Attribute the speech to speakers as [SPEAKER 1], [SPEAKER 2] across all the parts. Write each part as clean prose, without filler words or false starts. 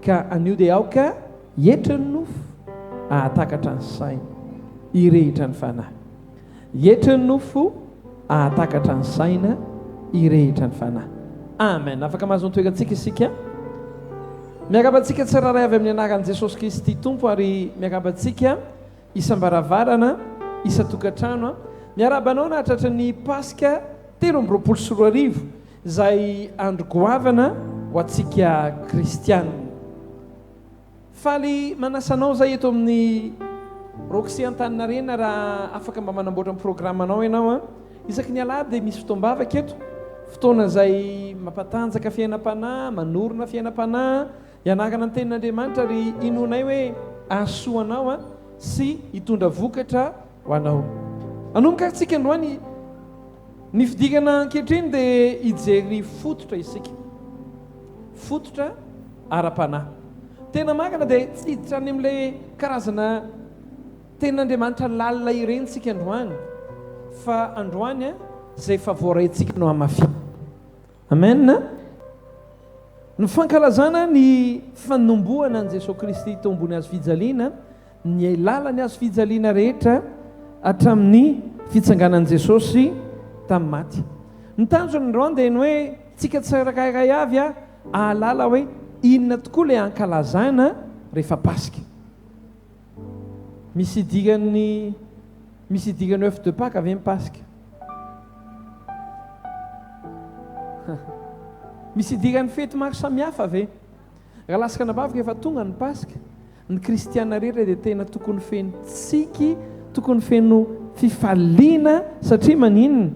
[SPEAKER 1] Ka anio dia aoka hietry ny nofo, hahatakatra ny saina, hirehitra ny fanahy. Hietry ny nofo, hahatakatra ny saina, hirehitra ny fanahy. Amen. Afaka mahazo ny toerantsika isika. Miarahaba antsika tsirairay avy amin'ny anaran'i Jesosy Kristy Tompo ary miarahaba antsika isam-baravarana, isan-tokantrano. Miarahaba anao nahatratra ny Paska 2023 izay andro goavana ho antsika kristiana. Faly manasa anao zay eto amin'ny Roxy Antaninarenina raha afaka mba manamboatra ny programme-nao ianao an. Isaky ny alahady dia misy fotoam-bavaka eto, fotoana izay mampatanjaka fiainam-panahy, manorina fiainam-panahy, ianarana ny tenin'Andriamanitra ary inoanay hoe hahasoa anao an sy hitondra vokatra ho anao. Hanomboka ary tsika androany ny fidirana ankehitriny dia hijery fototra isika. Fototra ara-panahy. Tena marina dia tsy hiditra any amin'ilay karazana tenin'Andriamanitra lalina ireny tsika androany fa androany izay efa voaraintsika no hamafisina. Amen. Ny fankalazana ny fanombohana an'i Jesoa Kristy teo ambony hazo fijaliana, ny lalan'ny hazo fijaliana rehetra hatramin'ny fitsanganan'i Jesosy tamin'ny maty. Ny tanjona androany dia ny hoe tsika tsirairay avy hahalala hoe inona tokoa ilay ankalazana rehefa Paska. Misy idiran'ny misy idiran'ny œuf de Pâques ve ny Paska? Misy idiran'ny fety maro samihafa ve? Raha lasaka anabaviko efa tonga ny Paska, ny kristiana rehetra dia tena tokony feno tsiky, tokony feno fifaliana satria maninona?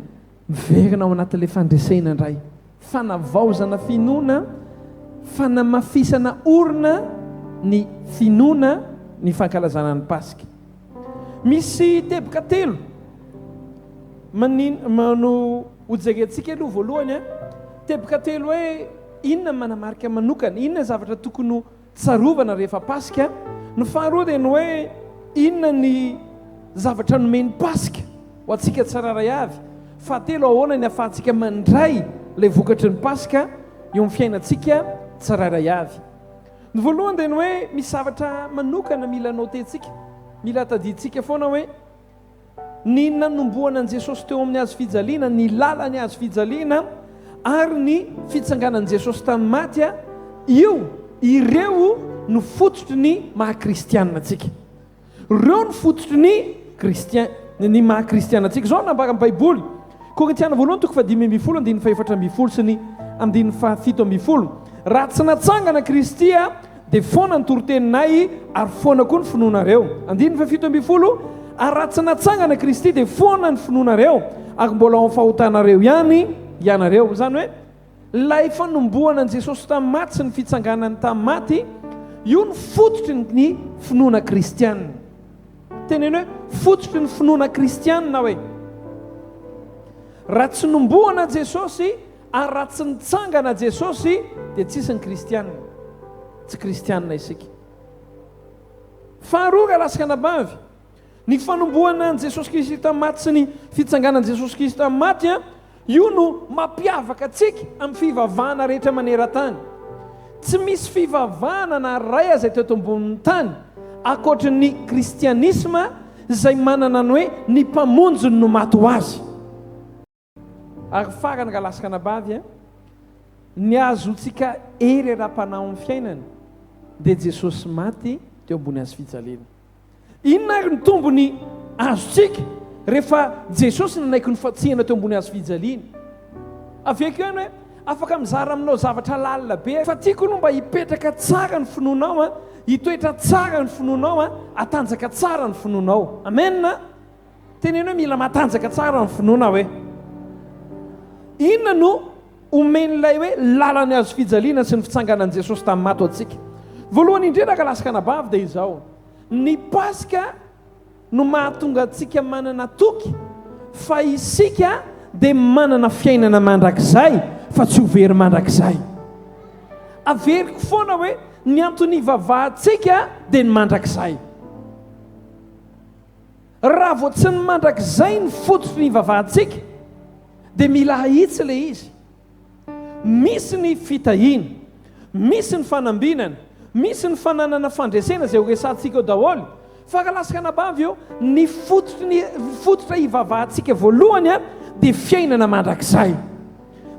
[SPEAKER 1] Miverina ao anatin'ilay fandresena indray. Fanavaozana finoana, fanamafisana orina ny finoana ny fankalazana ny Paska. Misy teboka telo manin no hojerentsika aloha voalohany a. Teboka telo hoe inona ny manamarika manokana, inona ny zavatra tokony ho tsarovana rehefa Paska. Ny faharoa dia ny hoe inona ny zavatra nomen'ny Paska ho antsika tsirairay avy. Fahatelo, ahoana ny ahafahantsika mandray ilay vokatry ny Paska eo amin'ny fiainantsika tsirairay avy. Ny voalohany dia ny hoe misy zavatra manokana mila notentsika, mila tadidintsika foana hoe ny nanombohana an'i Jesosy teo amin'ny hazo fijaliana, ny lalan'ny hazo fijaliana ary ny fitsanganan'i Jesosy tamin'ny maty, io, ireo no fototry ny maha kristianina antsika. Ireo no fototry ny kristian, ny maha kristianina antsika. Izao no nambaran'ny Baiboly, Korintiana voalohany toko faha-15 andininy faha-14 sy ny andininy faha-17, Raha tsy natsangana Kristy, Dia foana ny toriteninay ary foana koa ny finoanareo. Andininy faha-17, Ary raha tsy natsangana Kristy dia foana ny finoanareo ary mbola ao amin'ny fahotanareo ihany ianareo. Izany hoe, ilay fanombohana an'i Jesosy tamin'ny maty sy ny fitsanganany tamin'ny maty, io no fototry ny finoana kristiana. Teneno hoe, fototry ny finoana kristiana hoe. Raha tsy nombohana Jesosy Ary raha tsy nitsangana Jesosy dia tsisy ny kristiana. Tsy kristiana isika. Faharoa rahalahy sy anabavy, ny fanombohana an'i Jesosy Kristy tamin'ny maty sy ny fitsanganan'i Jesosy Kristy tamin'ny maty, io no mampiavaka antsika amin'ny fivavahana rehetra maneran-tany. Tsy misy fivavahana na iray aza teto ambonin'ny tany ankoatry ny kristianisma izay manana ny hoe ny Mpamonjiny no maty ho azy. Ary farany rahalahy sy ranabavy a, ny ahazoantsika hery ara-panahy ao amin'ny fiainana dia Jesosy maty teo ambony hazo fijaliana. Inona ary ny tombony azontsika rehefa Jesosy nanaiky nofantsihana teo ambony hazo fijaliana? Aveko ihany hoe afaka mizara aminao zavatra lalina be fa tiako aloha mba hipetraka tsara ny finoanao a, hitoetra tsara ny finoanao a, hatanjaka tsara ny finoanao. Amen. Teneno hoe mila matanjaka tsara ny finoana hoe. Inona no omen'ilay hoe lalan'ny hazo fijaliana sy ny fitsanganan'i Jesosy tamin'ny maty ho antsika? Voalohany indrindra rahalahy sy anabavy dia izao, ny Paska no mahatonga antsika manana toky fa isika dia manana fiainana mandrakizay fa tsy ho very mandrakizay. Averiko foana hoe ny antony ivavahantsika dia ny mandrakizay. Raha vao tsy ny mandrakizay ny fototry ny ivavahantsika dia mila ahitsy ilay izy. Misy ny fitahiana, misy ny fanambinana, Misy ny fananana fandresena izay horesahantsika eo daholo. Fa rahalahy sy ranabavy ô, ny fototry ny fototra hivavahantsika voalohany dia fiainana mandrakizay.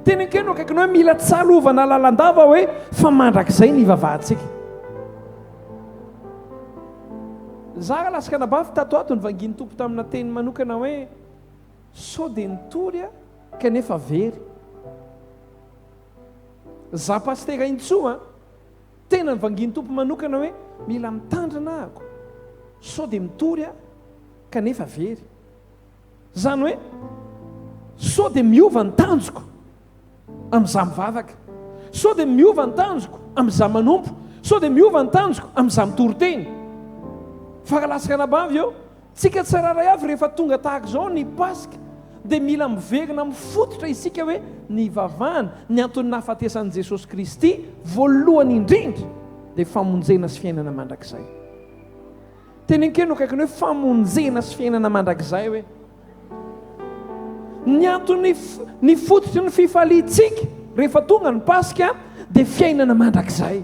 [SPEAKER 1] Teneniko eo no akaikinao hoe mila tsarovana lalandava hoe fa mandrakizay ny hivavahantsika. Za rahalahy sy ranabavy tato ato nivangian'ny Tompo tamina teny manokana hoe sao dia nitory aho kanefa very. Za pastera Intsoa an! Tena nivangian'ny Tompo manokana hoe mila mitandrina ahako sao dia mitory aho kanefa very. Izany hoe sao dia miova ny tanjoko amin'izaho mivavaka, sao dia miova ny tanjoko amin'izaho manompo, sao dia miova ny tanjoko amin'izaho mitory teny. Fa rahalahy sy ranabavy ô, Tsika tsirairay avy rehefa tonga tahaka izao ny Paska dia mila miverina amin'ny fototra isika hoe ny hivavahana, ny antony nahafatesan'i Jesosy Kristy voalohany indrindra dia famonjena sy fiainana mandrakizay. Teneno kely no akaikiny hoe famonjena sy fiainana mandrakizay hoe. Ny antony ny fototry ny fifaliantsika rehefa tonga ny Paska dia fiainana mandrakizay.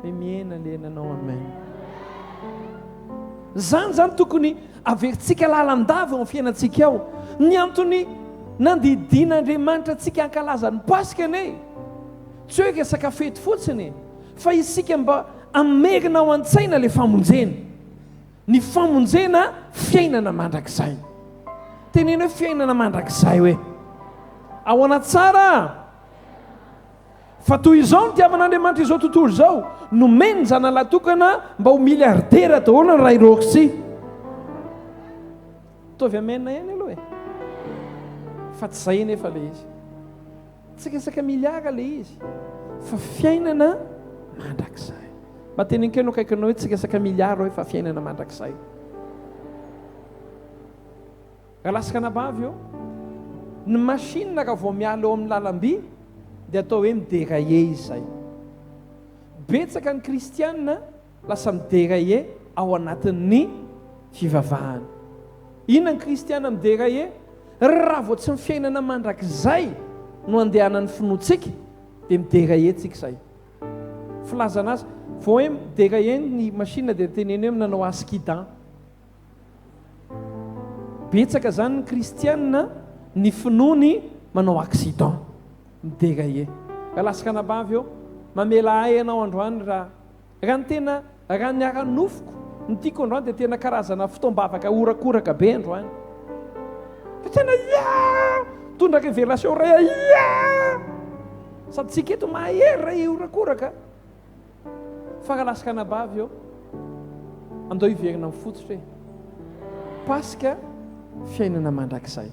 [SPEAKER 1] Dia mihena le nanao amen. Zany zany tokony averintsika lalandava ao amin'ny fiainantsika ao. Ny antony nandidian'Andriamanitra antsika hankalaza ny Paska anie tsy hoe resaka fety fotsiny e, fa isika mba hamerina ao an-tsaina le famonjena. Ny famonjena fiainana mandrakizay. Teneno hoe fiainana mandrakizay hoe. Ahoana tsara? Fa toy izao no nitiavan'Andriamanitra izao tontolo izao, nomeny ny Zanany Lahy-tokana mba ho milliardaire daholo ny Ray Roxy. Ataovy amen ihany aloha e. Fa tsy izay anefa ilay izy. Tsy resaka milliard ilay izy, fa fiainana mandrakizay. Mba teneno kely no akaikinao hoe tsy resaka milliard hoe fa fiainana mandrakizay. Rahalahy sy ranabavy ô, ny machine raha vao miala eo amin'ny lalam-by dia atao hoe mi-dérailler izy izay. Betsaka ny kristiana lasa mi-dérailler ao anatin'ny fivavahana. Inona ny kristiana mi-dérailler? Raha vao tsy ny fiainana mandrakizay no andehanan'ny finoantsika dia mi-dérailler tsika izay. Filazana azy, vao hoe mi-dérailler ny machine dia teneno hoe nanao accident. Betsaka zany ny kristianina ny finoany manao accident, mi-derailler. Rahalahy sy ranabavy ô, mamela ahy ianao androany raha raha ny tena raha ny ara-nofoko ny tiako androany dia tena karazana fotoam-bavaka horakoraka be androany. Fa tena ia! Mitondra révélation iray ia! Sady tsika eto mahery raha hihorakoraka. Fa rahalahy sy ranabavy ô, andao hiverina amin'ny fototra e. Paska, fiainana mandrakizay.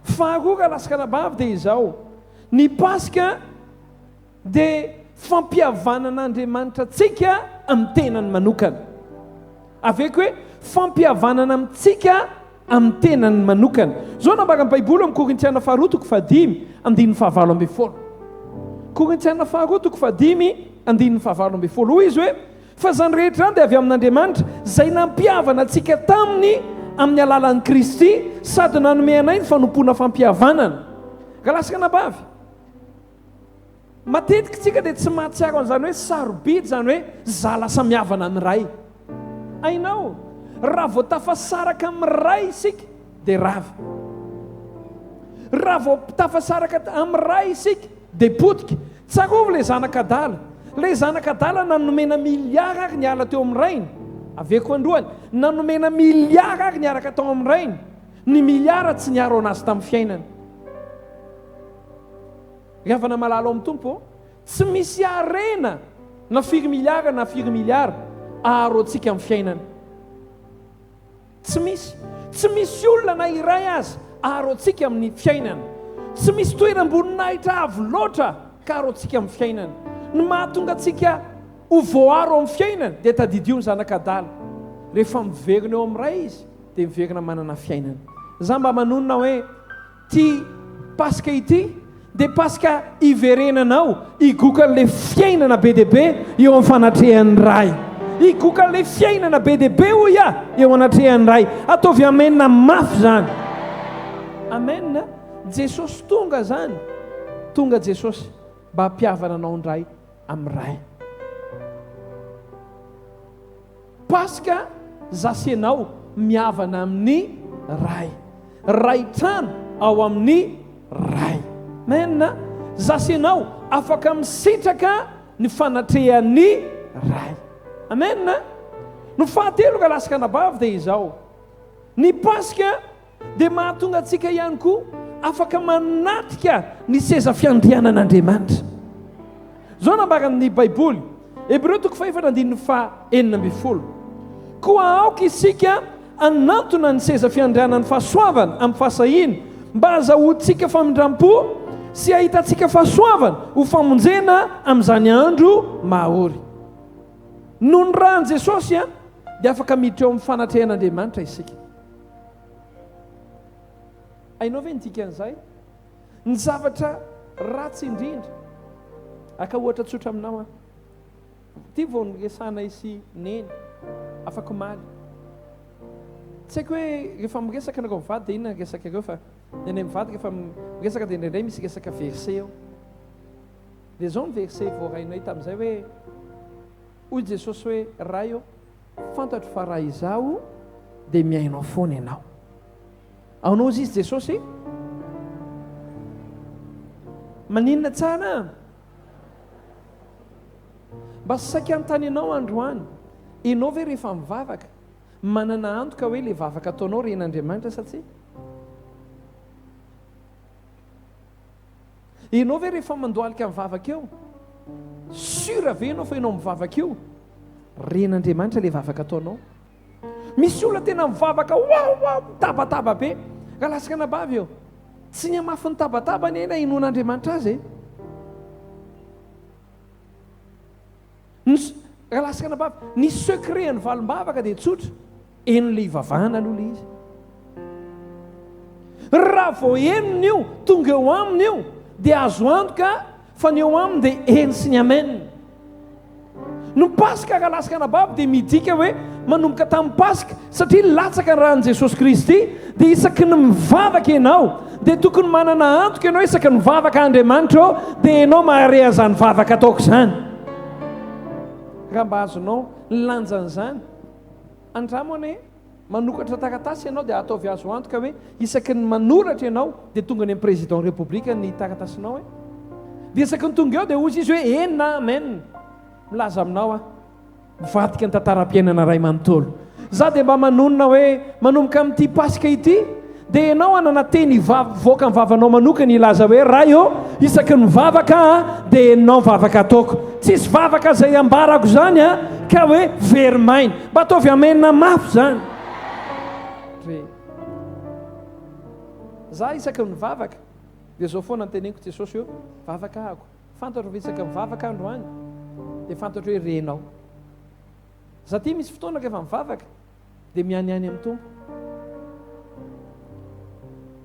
[SPEAKER 1] Faharoa rahalahy sy ranabavy dia izao, ny Paska dia fampihavanan'Andriamanitra antsika amin'ny tenany manokana. Aveko hoe fampihavanana amintsika amin'ny tenany manokana. Izao no ambaran'ny Baiboly ao amin'ny Korintiana faharoa toko fahadimy andininy fahavalo ambin'ny folo. Korintiana faharoa toko fahadimy andininy fahavalo ambin'ny folo. Hoy izy hoe, Fa izany rehetra izany dia avy amin'Andriamanitra, izay nampihavana antsika taminy amin'ny alalan'i Kristy, sady nanome anay ny fanompoana fampihavanana. Rahalahy sy ranabavy, Matetika isika dia tsy mahatsiaro an'izany hoe sarobidy izany hoe za lasa mihavana amin'ny Ray. Hainao, raha vao tafasaraka amin'ny Ray isika dia rava. Raha vao tafasaraka amin'ny Ray isika dia potika. Tsarovy ilay zanak'adala. Ilay zanak'adala na nomena miliara ary niala teo amin'ny rainy. Averiko androany, na nomena miliara ary niaraka tao amin'ny rainy. Ny miliara tsy niaro an'azy tamin'ny fiainany. Ry havana malala ao amin'ny Tompo ô, tsy misy harena na firy miliara na firy miliara aharo antsika amin'ny fiainana. Tsy misy. Tsy misy olona na iray aza aharo antsika amin'ny fiainana. Tsy misy toeram-boninahitra avo loatra ka aharo antsika amin'ny fiainana. Ny mahatonga antsika ho voaaro amin'ny fiainana dia tadidio ny zanak'adala. Rehefa miverina eo amin'ny Ray izy dia miverina manana fiainana. Za mba manonona hoe Ity Paska ity dia Paska hiverenanao higoka an'ilay fiainana be dia be eo amin'ny fanatrehan'ny Ray. Higoka an'ilay fiainana be dia be hoy aho eo anatrehan'ny Ray. Ataovy amena mafy izany. Amen. Jesosy tonga izany. Tonga Jesosy. mba hampihavana anao indray amin'ny Ray. Paska, za sy ianao mihavana amin'ny Ray. Ray trano ao amin'ny Ray. Amen. Za sy ianao afaka misitraka ny fanatrehan'ny Ray. Amen. No fahatelo ka lasaka anabavy dia izao. Ny Paska dia mahatonga antsika ihany koa afaka manatrika ny seza fiandrianan'Andriamanitra. Izao nambaran'ny Baiboly, Hebreo toko fahefatra andininy faha 16. Koa aoka isika hanantona ny seza fiandrianan'ny fahasoavana amin'ny fahasahiana, mba hahazahoantsika famindram-po sy hahitantsika fahasoavana ho famonjena amin'izany andro mahory. Noho ny ran'i Jesosy dia afaka miditra eo amin'ny fanatrehan'Andriamanitra isika. Hainao ve ny dikan'izay? Ny zavatra ratsy indrindra, haka ohatra tsotra aminao aho. Ity vao niresahanay sy Neny, afak'omaly. Tsy haiko hoe rehefa miresaka nareo mivady dia inona ny resakareo fa ny anay mivady rehefa miresaka dia indraindray misy resaka verset ao. Dia izao ny verset voarainay tamin'izay hoe hoy Jesosy hoe Ray ô, Fantatro fa raha izaho dia mihaino ahy foana ianao. Aonao izy izy Jesosy? Maninona tsara? Mba saika anontany anao androany, ianao ve rehefa mivavaka manana antoka hoe le vavaka ataonao ren'Andriamanitra sa tsia? Ianao ve rehefa mandohalika mivavaka eo, sûr ve ianao fa ianao mivavaka io, ren'Andriamanitra ilay vavaka ataonao? Misy olona tena mivavaka wow wow, mitabataba be. Rahalahy sy anabavy eo, tsy ny hamafin'ny tabataba anie na inoan'Andriamanitra azy e. Ny, rahalahy sy anabavy, ny secret an'ny valim-bavaka dia tsotra. Heno le ivavahana aloha le izy. Raha vao henony io, tonga eo aminy io, dia azo antoka fa ny eo aminy dia eny sy ny amen. Ny Paska rahalahy sy anabavy dia midika hoe manomboka tamin'ny Paska, satria latsaka ny ran'i Jesosy Kristy, dia isaky ny mivavaka ianao, dia tokony manana antoka ianao isaky ny mivavaka Andriamanitra ô, dia ianao mahare an'izany vavaka ataoko izany. Raha mba azonao ny lanjan'izany, Andramo anie, manokatra taratasy ianao dia ataovy azo antoka hoe isaky ny manoratra ianao dia tonga any amin'ny président république ny taratasinao e. Dia isaky ny tonga eo dia hozy izy hoe eny na amen. Milaza aminao aho, mivadika ny tantaram-piainana iray manontolo. Za dia mba manonona hoe manomboka amin'ity Paska ity dia ianao hanana teny hivoaka ny vavanao manokana hilaza hoe Ray ô, isaky ny mivavaka aho dia henonao ny vavaka ataoko. Tsisy vavaka izay ambarako izany an, ka hoe very maina. Mba ataovy amen mafy izany. Re. Za isaky ny mivavaka dia izao foana ny teneniko Jesosy ô, vavaka ahako. Fantatro fa isaky ny mivavaka androany dia fantatro hoe renao. Za ty misy fotoana rehefa mivavaka dia mianiany amin'ny Tompo.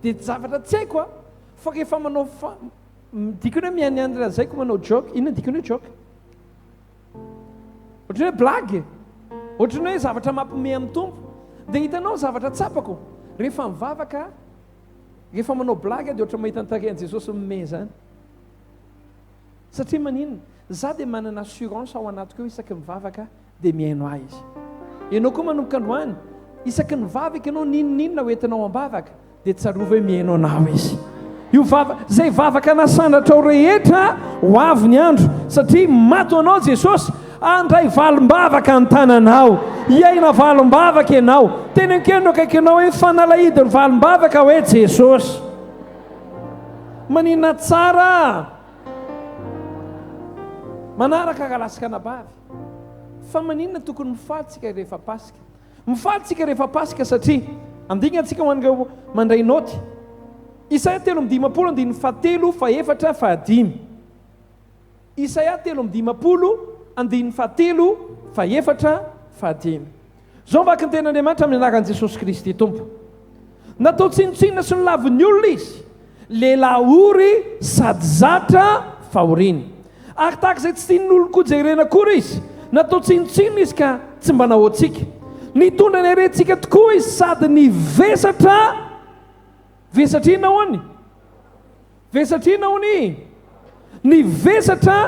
[SPEAKER 1] Dia zavatra tsy haiko a, fa rehefa manao fa dikany hoe mianiany lazaiko manao joke, inona dikany hoe joke? Ohatran'ny hoe blague, ohatran'ny hoe zavatra mampime amin'ny Tompo. Dia hitanao zavatra tsapako rehefa mivavaka, rehefa manao blague dia ohatran'ny mahita ny tarehin'i Jesosy mime izany. Satria maninona? Za dia manana assurance ao anatiko eo isaky mivavaka dia mihaino ahy izy. Ianao koa manomboka androany, isaky ny mivavaka ianao n'inon'inona ho entinao am-bavaka dia tsarovy hoe mihaino anao izy. Io vava, izay vavaka nasandratrao rehetra ho avy ny andro satria maty ho anao Jesosy, handray valim-bavaka ny tananao, hiaina valim-bavaka ianao. Teneno kely no akaikinao hoe fanalahidin'ny valim-bavaka hoe Jesosy. Manina tsara. Manaraka rahalahy sy anabavy. Fa maninona tokony mifaly tsika rehefa Paska? Mifaly tsika rehefa Paska satria andingantsika ho an'ireo mandray naoty. Isaia 53 andininy fahatelo, fahefatra, fahadimy. Isaia 53 andininy fahatelo, fahefatra, fahadimy. Izao ny vaky ny tenin'Andriamanitra amin'ny anaran'i Jesosy Kristy Tompo. Natao tsinontsinona sy nolavin'ny olona izy, lehilahy ory sady zatra fahoriana. Ary tahaka izay tsy tian'ny olon-koa jerena akory izy, natao tsinontsinona izy ka tsy mba nahoantsika. Nitondra ny harentsika tokoa izy sady nivesatra, vesatra inona hono? Vesatra inona hono? Nivesatra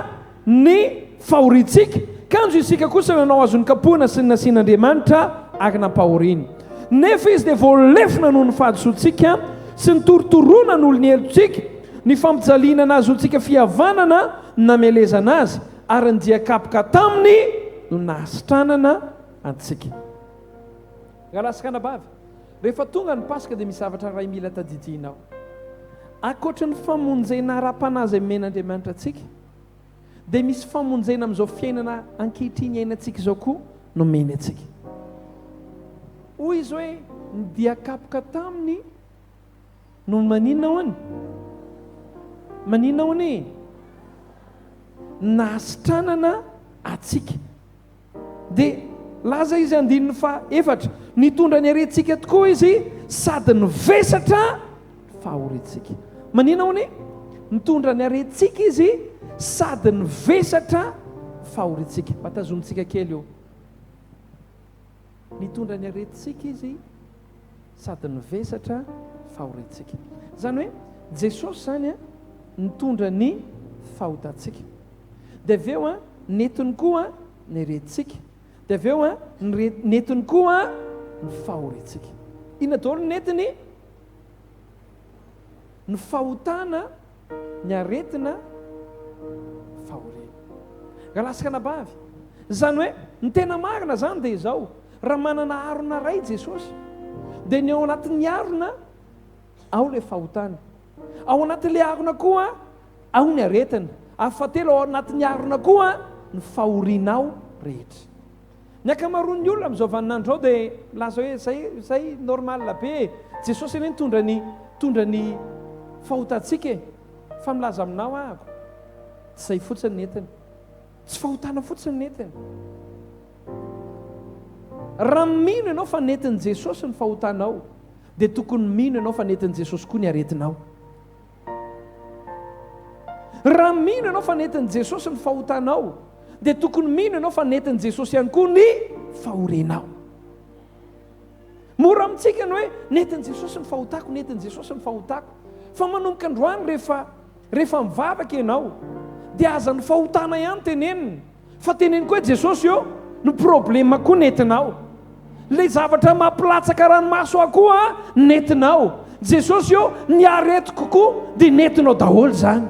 [SPEAKER 1] ny fahoriantsika, kanjo isika kosa nanao azy nokapohina sy nasian'Andriamanitra ary nampahoriana. Nefa izy dia voalefona noho ny fahadisoantsika sy ny torotoroana noho ny helotsika, ny fampijaliana nahazoantsika fihavanana namelezana azy, ary ny dia kapoka taminy no nahasitranana antsika. Rahalahy sy ranabavy, rehefa tonga ny Paska dia misy zavatra iray mila tadidianao. Ankoatry ny famonjena ara-panahy izay omen'Andriamanitra antsika, dia misy famonjena amin'izao fiainana ankehitriny iainantsika izao koa nomeny antsika. Hoy izy hoe, ny dia kapoka taminy no maninona hono? Maninona hono e? Nahasitranana antsika. Dia laza izy andininy faha efatra, nitondra ny harentsika tokoa izy sady nivesatra ny fahoriantsika. Manina hono e? Nitondra ny harentsika izy sady nivesatra ny fahoriantsika. Mba tazomintsika kely io. Nitondra ny aretintsika izy sady nivesatra fahoriantsika. Izany hoe Jesosy izany nitondra ny fahotantsika. Dia avy eo nentiny koa ny aretintsika. Dia avy eo nentiny koa ny fahoriantsika. Inona daholo ny nentiny? Ny fahotana, ny aretina, fahoriana. Rahalahy sy ranabavy, izany hoe ny tena marina izany dia izao, raha manana harona iray Jesosy, dia ny ao anatin'ny harona ao ilay fahotana. Ao anatin'ilay harona koa ao ny aretina. Ary fahatelo, ao anatin'ny harona koa ny fahorianao rehetra. Ny ankamaroan'ny olona amin'izao vaninandro izao dia milaza hoe zay zay normal be e. Jesosy anie nitondra ny nitondra ny fahotantsika e. Fa milaza aminao ahako, tsy izay fotsiny ny entiny. Tsy fahotana fotsiny ny entiny. Raha mino ianao fa nentin'i Jesosy ny fahotanao, dia tokony mino ianao fa nentin'i Jesosy koa ny aretinao. Raha mino ianao fa nentin'i Jesosy ny fahotanao, dia tokony mino ianao fa nentin'i Jesosy ihany koa ny fahorenao. Mora amintsika ny hoe nentin'i Jesosy ny fahotako, nentin'i Jesosy ny fahotako. Fa manomboka androany rehefa rehefa mivavaka ianao, dia aza ny fahotana ihany tenenina. Fa teneno koa hoe Jesosy ô, ny problème koa nentinao. Ilay zavatra mampilatsaka ranomaso ahy koa nentinao. Jesosy ô, ny aretiko koa dia nentinao daholo izany.